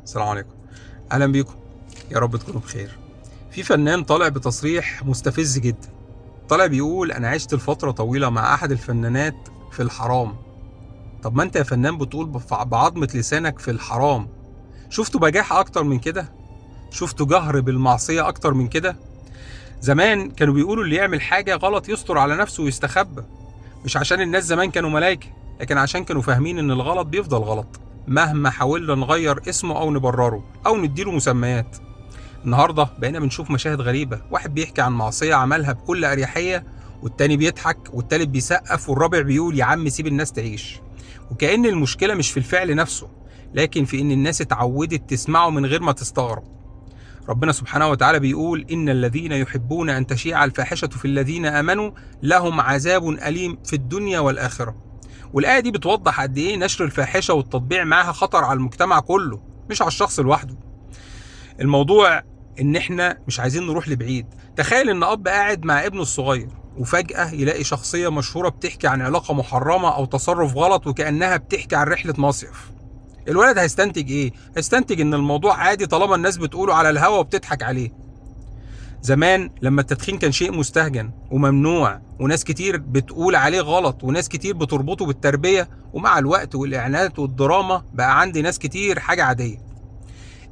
السلام عليكم، اهلا بيكم، يا رب تكونوا بخير. في فنان طالع بتصريح مستفز جدا، طالع بيقول انا عشت لفترة طويلة مع احد الفنانات في الحرام. طب ما انت يا فنان بتقول بعظمة لسانك في الحرام. شفتوا بجاحه اكتر من كده؟ شفتوا جهر بالمعصية اكتر من كده؟ زمان كانوا بيقولوا اللي يعمل حاجة غلط يستر على نفسه ويستخبى، مش عشان الناس زمان كانوا ملايكة، لكن عشان كانوا فاهمين ان الغلط بيفضل غلط مهما حاولنا نغير اسمه او نبرره او نديله مسميات. النهارده بقينا بنشوف مشاهد غريبة، واحد بيحكي عن معصية عملها بكل اريحية، والتاني بيضحك، والتالت بيسقف، والرابع بيقول يا عم سيب الناس تعيش. وكأن المشكلة مش في الفعل نفسه، لكن في ان الناس اتعودت تسمعه من غير ما تستغرب. ربنا سبحانه وتعالى بيقول إن الذين يحبون أن تشيع الفاحشة في الذين آمنوا لهم عذاب أليم في الدنيا والآخرة. والآية دي بتوضح قد إيه نشر الفاحشة والتطبيع معها خطر على المجتمع كله، مش على الشخص لوحده. الموضوع إن إحنا مش عايزين نروح لبعيد. تخيل إن أب قاعد مع ابنه الصغير وفجأة يلاقي شخصية مشهورة بتحكي عن علاقة محرمة أو تصرف غلط وكأنها بتحكي عن رحلة مصيف. الولد هيستنتج ايه؟ هيستنتج ان الموضوع عادي طالما الناس بتقوله على الهوا وبتضحك عليه. زمان لما التدخين كان شيء مستهجن وممنوع، وناس كتير بتقول عليه غلط، وناس كتير بتربطه بالتربية، ومع الوقت والإعلانات والدراما بقى عندي ناس كتير حاجة عادية.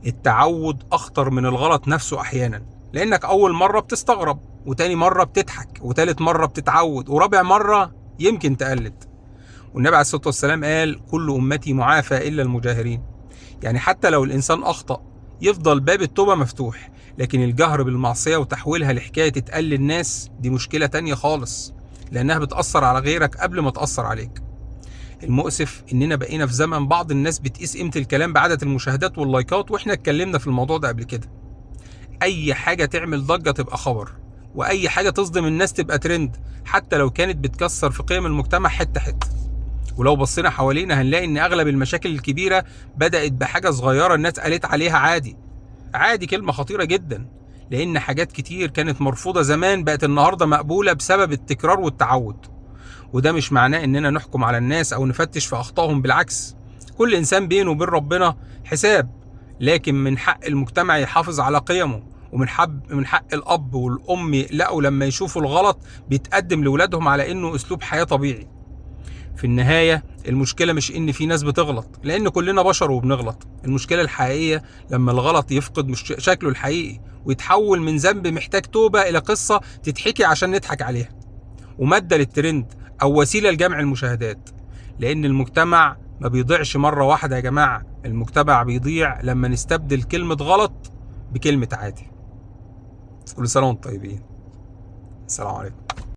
التعود أخطر من الغلط نفسه أحيانا، لأنك أول مرة بتستغرب، وتاني مرة بتضحك، وتالت مرة بتتعود، ورابع مرة يمكن تقلد. والنبي عليه الصلاة والسلام قال كل أمتي معافى إلا المجاهرين. يعني حتى لو الإنسان أخطأ يفضل باب التوبة مفتوح، لكن الجهر بالمعصية وتحويلها لحكاية تتقل للناس دي مشكلة تانية خالص، لأنها بتأثر على غيرك قبل ما تأثر عليك. المؤسف إننا بقينا في زمن بعض الناس بتقيس قيمة الكلام بعدد المشاهدات واللايكات، وإحنا اتكلمنا في الموضوع ده قبل كده. أي حاجة تعمل ضجة تبقى خبر، وأي حاجة تصدم الناس تبقى ترند، حتى لو كانت بتكسر في قيم المجتمع حتة حتة. ولو بصينا حوالينا هنلاقي ان اغلب المشاكل الكبيرة بدات بحاجة صغيرة الناس قالت عليها عادي. عادي كلمة خطيرة جدا، لان حاجات كتير كانت مرفوضة زمان بقت النهارده مقبولة بسبب التكرار والتعود. وده مش معناه اننا نحكم على الناس او نفتش في اخطائهم، بالعكس، كل انسان بينه وبين ربنا حساب، لكن من حق المجتمع يحافظ على قيمة، ومن حق الاب والام يقلقوا لما يشوفوا الغلط بيتقدم لاولادهم على انه اسلوب حياة طبيعي. في النهاية المشكلة مش إن في ناس بتغلط، لأن كلنا بشر وبنغلط. المشكلة الحقيقية لما الغلط يفقد شكله الحقيقي ويتحول من ذنب محتاج توبة إلى قصة تتحكي عشان نضحك عليها، ومادة للترند أو وسيلة لجمع المشاهدات. لأن المجتمع ما بيضيعش مرة واحدة يا جماعة، المجتمع بيضيع لما نستبدل كلمة غلط بكلمة عادي. كل سنة وانتم طيبين. السلام عليكم.